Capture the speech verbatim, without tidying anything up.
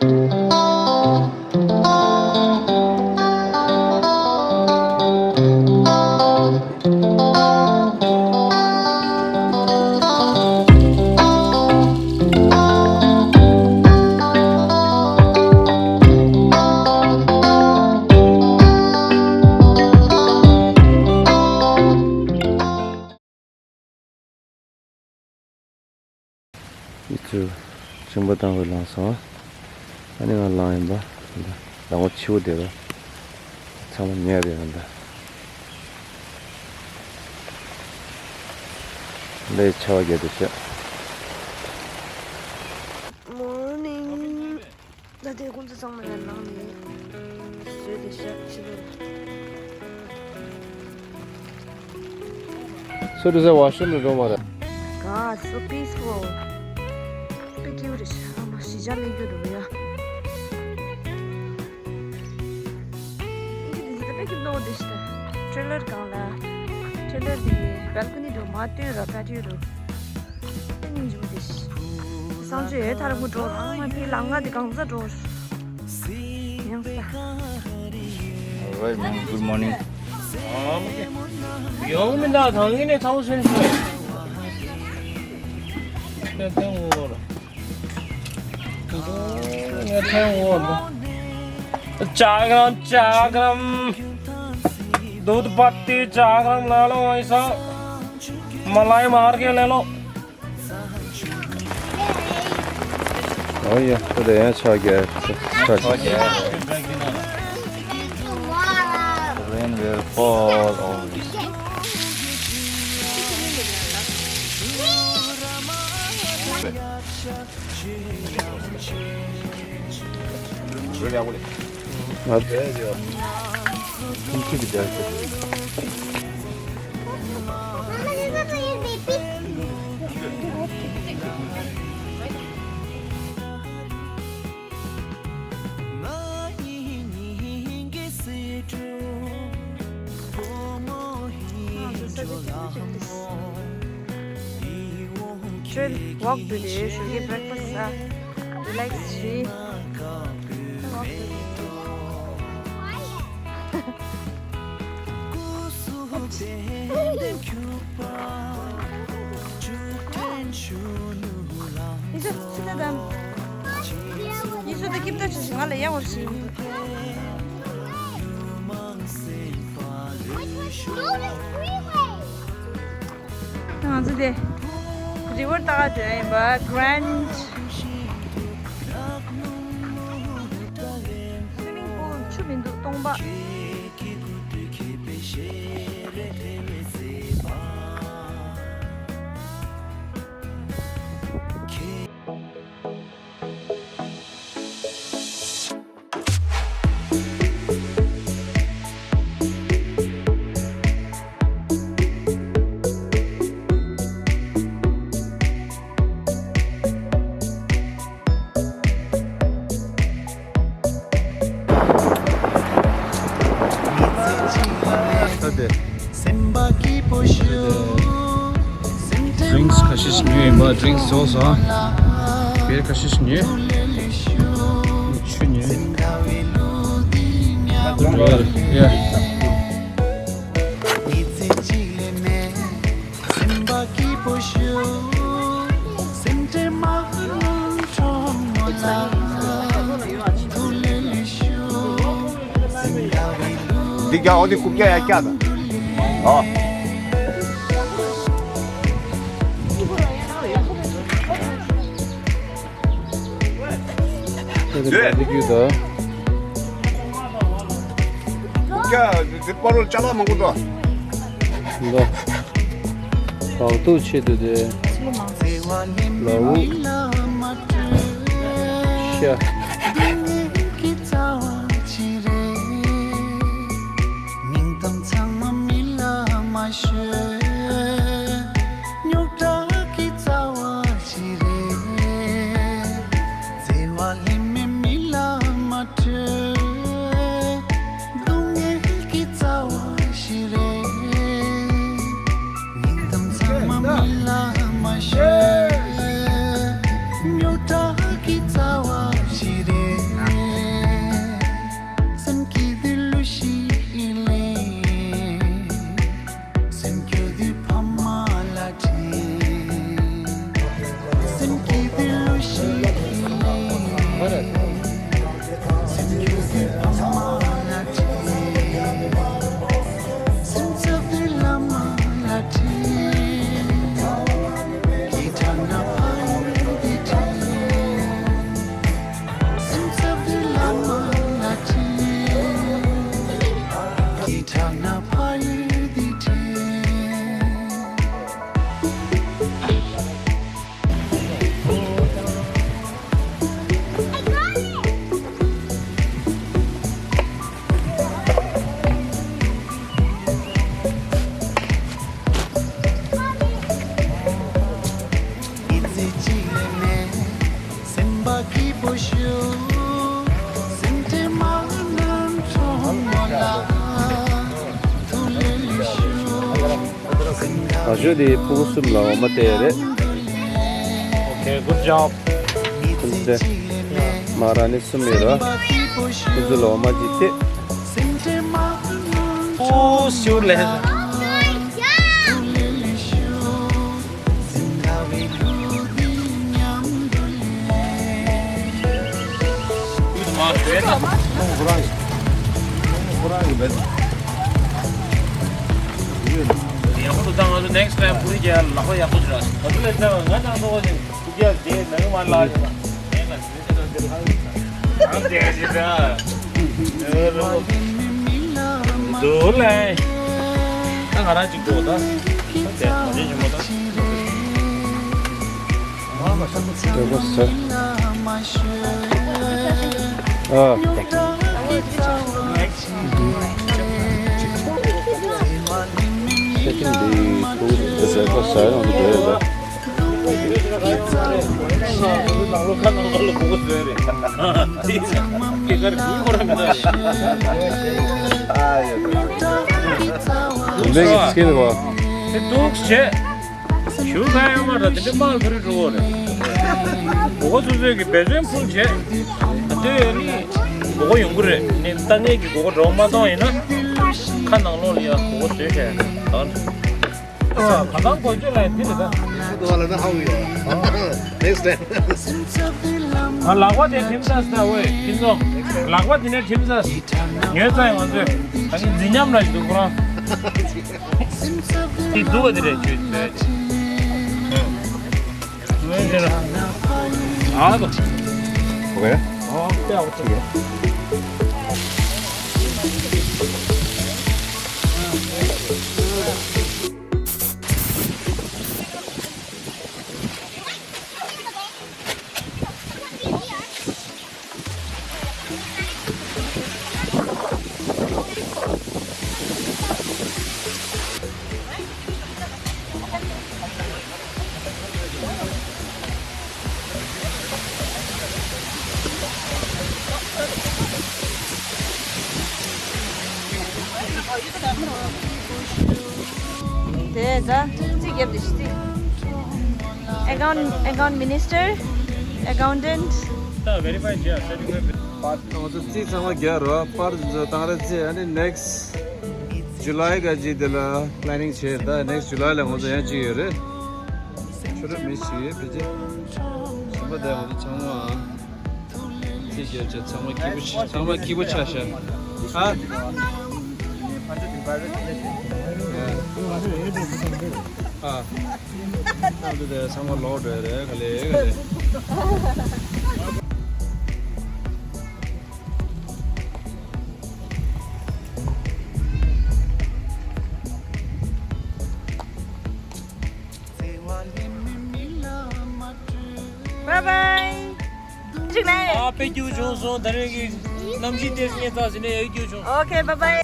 ཡིད་ཚོད་ཆེན་པོ་བཏང་བའི་ལངས་སོང་། ཨ་ནི་ང་ལངས་ཡིན་པ། ཟླ་ངོ་ཆེ་བོ་དེ་ར། ཚང་མ་ཉལ་རེད་ད། ལས་ཆར་པ་བརྒྱབ་བསྡད་ཤག Morning. ད་ལྟའི་ཁོང་ཚོ་ཚང་མ་ཡར་ལངས་ནས་བཟོས་ཏེ་བཞག་ཕྱི་ལོགས་ལ། སུ་དེ་ཚོ་ཝ་ཤི་རུམ་ལ་འགྲོ་མ་རེད། God, so peaceful. དཔེ་སྐྱིད་པོ་རེད་ཤག་ཨ་མ་གཞིས་ཆགས་སྨད་རྒྱུད་འགྲོ་གི་ཡ། ཨིན་ཇི་དེ་ཚོ་དཔེ་སྐྱིད་པོ་འདུག་ཤག་ཊེ་རེ་ལར་སྒང་ལ། ཊེ་རེ་ལར་དེ་གི་བལ་ཀོ་ནི་འདུག་མ་སྟོན་ར་པེ་ཊི་ཡོ་འདུག་དཔེ་སྙིང་རྗེ་པོ་དེ། གསང་སྤྱོད་ཡོད་ཐར་མོ་འགྲོ་རང་མ་ཕི་ལང་ང་དེ་གང་ས་འགྲོ། ཡང་ས། All right, man. Good morning. ཡོང་མི་འདུག་ཐང་གི་ནས་ཐང་སོན་སོན། ཁྱོད་ཐང་འོར། ངས་ཐང་འོར། चार ग्राम, चार ग्राम। दूध पत्ती चार ग्राम ले लो भाई साहब। मलाई मार के ले लो। Oh yeah, so the answer I get. Rain will fall always. Chill, walk to the should get breakfast, uh, relax, see. Walk to the ཡིག་ཚོགས་ཚིག་ད་དམ། ཡིག་ཚོགས་ད་སྐྱིབས་ད་ཆུ་ཞིག་ང་ལ་ཡག་པར་ཞིག་ང་ཚོ་དེ་རི་ཝར་ལྟ་ག་འགྲོ་ཡ་ཡིན་པ། Grand Swimming Pool ཆུ་མི་འདུག་སྟོང་པ། Drinks ཁ་ཤས་ཤིག་ཉོས་ཡིན་པ། Drinks བཟོས་སོང་། བེར་ཁ་ཤས་ཤིག་ཉོས། ཆུ་ཉོས། Yeah. འདི་རྒྱ་འོ་འདི་རྐུབ་བཀྱག་ཡ་བཀྱག་དང་། ཨོ། འདི་རྒྱུ་དང་། རྐུབ་བཀྱག་འདི་པ་རོལ་ཅ་ལག་མང་པོ་འདུག་འདི། བག་ཐུག་ཆེད་དུ་དེ། ལ་འུ། ཤ། སྡུག་བསྔལ་གྱི་རྩ་བ་ཞིག་རེད། སྙིང་གཏམ་ཚང་མ་མི་ལ་མ་བཤད། རྙོག་དྲ་གི་རྩ་བ་ཞིག་རེད། ད་ཞོ་དེ་ཕྲུ་གུ་གསུམ་ལ་འོ་མ་སྟེར་རེད། Okay, good job. ཁོང་ཚོ་མ་ར་ནི་གསུམ་ཡོད་ར། ཁོང་ཚོ་ལ་འོ་མ་གཅིག་སྟེར། Oh, sure, le. ཡག་པོ་འདུག་ད་ང་ཚོ་next time པུ་རི་རྒྱལ་ལག་པ་ཡག་པོ་ཞིག་རག་སོང་། ད་དུ་ལས་ད་ང་ནང་ཐོག་ཅིག་པུ་རྒྱལ་རྗེས་ནང་མ་ལག་ཡོད་ན། ཨང་དེ་ཞིག་ད། འདུག་ལས། ད་ང་རང་ཅིག་འགྲོ་ད། དེ་མ་བྱན་ཆེན་མོ་ད། དེ་གོ་ས། ཨ། Second day, two, this is the first time on the day. Big skin. དེ་འདུག་བྱས། ཞུ་ཁ་ཡོང་མ་ར་དེ་འདྲ་དམག་ལ་ཁ་རི་འགྲོ་གོ་རེད། གོ་གོ་ཚོ་ཚོས་ཀྱི་འབད་བརྩོན་ཕུལ་བྱས། ད་ལྟོས་ཡོད་ནི་གོ་གོ་ཡོང་གི་རེད། ནི་ལྟ་ངན་གྱི་གོ་གོ་འགྲོ་མ་གཏོང་ཡིན་ན། ཁ་ནང་ལོགས་ལ་ཡ་གོ་གོ་བཟོས་བྱས་ད། ཨ་ཁ་ཐང་གོ་ཆོད་ལ་དེ་རེད་ད། ཁ་ཐང་ལ་ན་ཧ་ཝི་ཡོད། Next time. ཨ་ལག་པ་དེ་ཁྲིམས་ས་ས་ཝེ་ཁྱིམ་ཚང་། ལག་པ་དེ་ནས་ཁྲིམས་ས་ཉོས་ཚ་ཡང་ང་ཚོས་ད་ནི་འཛིན་ཉམས་ལ་ཞིག་འདུག་ཁོ་རང་། དེ་འདུག་པ་དེ་རེད་ཆུ་དེ། ངོས་དེ་ལ་ཨ་དོ། ཨོ་ཁེ། ཨོ་ཁེ། ཨོ་ཁེ། དེ་ཟ་ཅིག་རྒྱབ་དེ་ཤི་ཅིག Account, account minister, accountant. ད་verify བྱས་certificate པར་ང་ཚོ་རྩིས་ཚང་མ་རྒྱག་རོགས། པར་འདི་ཚོ་བཏང་རེད་ཚེ། ཨ་ནི་next July ག་ཅིག་དེ་ལ་planning བྱས། ད་next July ལ་ང་ཚོ་ཡང་ཅིག་ཡོད་རེད། ཆུ་རུ་མི་ཞིག་ཡོད་ཕལ་ཆེར། གཞན་པ་དེ་ང་ཚོ་ཚང་མ་རྩིས་རྒྱག་བྱས། ཚང་མ་སྐྱིད་པོ་ཆགས། ཚང་མ་སྐྱིད་པོ་ཆགས་ཤག་ཨ། ཨ། ཨ་འདི་དེ་ཚང་མ་ལོག་འགྲོ་ཡ་རེད། ག་ལེ་ག་ལེ། Bye bye. ཨ་དཔེ་སྐྱིད་པོ་བྱུང་སོང་། ད་རེས་ཀྱི་གནམ་གཤིས་དེ་སྙན་ཚགས་ཟིན་ནས་ཡག་སྐྱིད་བྱུང་། Okay, bye bye.